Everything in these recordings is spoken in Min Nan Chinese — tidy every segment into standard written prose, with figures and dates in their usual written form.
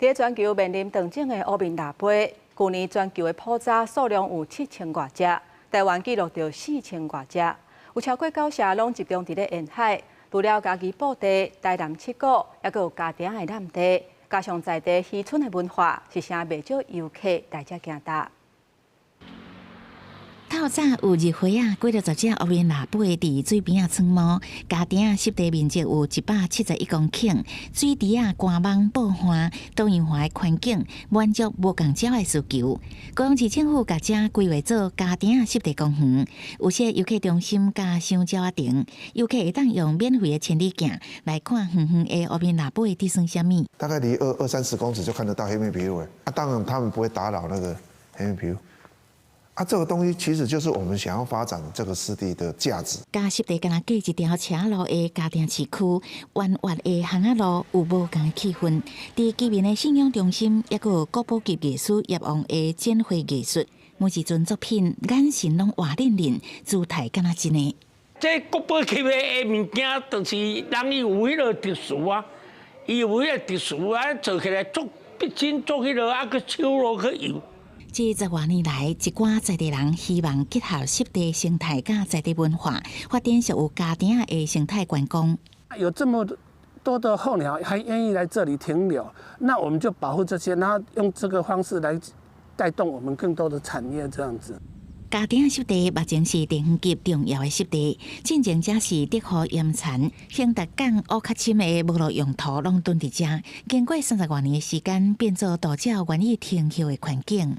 佇全球面臨斷種的烏面蜊飛，舊年全球的普查數量有7000外隻，台灣記錄著4000外隻，有超過九成攏集中佇咧沿海。除了嘉義埔地、台南七股，猶閣有嘉爿的湳地，加上在地漁村的文化，是啥袂少遊客來遮行踏。透早有日花仔，幾落十隻烏面蜊飛佇水邊仔出沒。嘉爿仔濕地面積有171公頃，水池仔、官網、布岸，多樣化的環境，滿足無仝鳥的需求。高雄市政府共遮規劃做嘉爿仔濕地公園，有設遊客中心佮賞鳥仔亭，遊客會當用免費的千里鏡來看遠遠的烏面蜊飛佇耍啥物。大概離二三十公尺就看得到黑面琵鷺。啊，當然他們不會打擾那個黑面琵鷺。啊，這個東西其實就是我們想要發展這個濕地的價值。佮濕地敢若隔一條斜路的嘉爿市區，彎彎的巷仔路有無仝的氣氛。佇居民的信仰中心，猶閣有國寶級藝師葉王的展繪藝術，每一尊作品眼神攏活靈靈，姿態敢若真的。這國寶級的物件，就是人伊有彼个特殊啊，伊有彼个特殊啊，做起來足逼真，做彼个啊，閣手落去油。這十外年來，一寡在地人希望結合濕地生態佮在地文化，發展屬於嘉爿仔的生態觀光。有這麼多的候鳥還願意來這裡停留，那我們就保護這些，然後用這個方式來帶動我們更多的產業，這樣子。嘉爿仔濕地目前是地方級重要的濕地，進前遮是竹湖鹽田、興達港烏較深的無路用途攏囤佇遮。經過30外年的時間，變做渡鳥願意停歇的環境。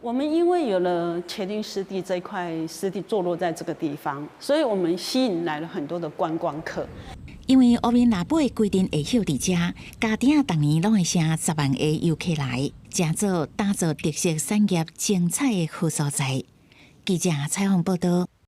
我們因為有了茄萣濕地這塊濕地坐落在這個地方，所以我們吸引來了很多的觀光客。因為烏面蜊飛規陣會歇佇遮，嘉爿仔逐年攏會成10萬个遊客來，成做打造特色產業精彩的好所在。記者採訪報道。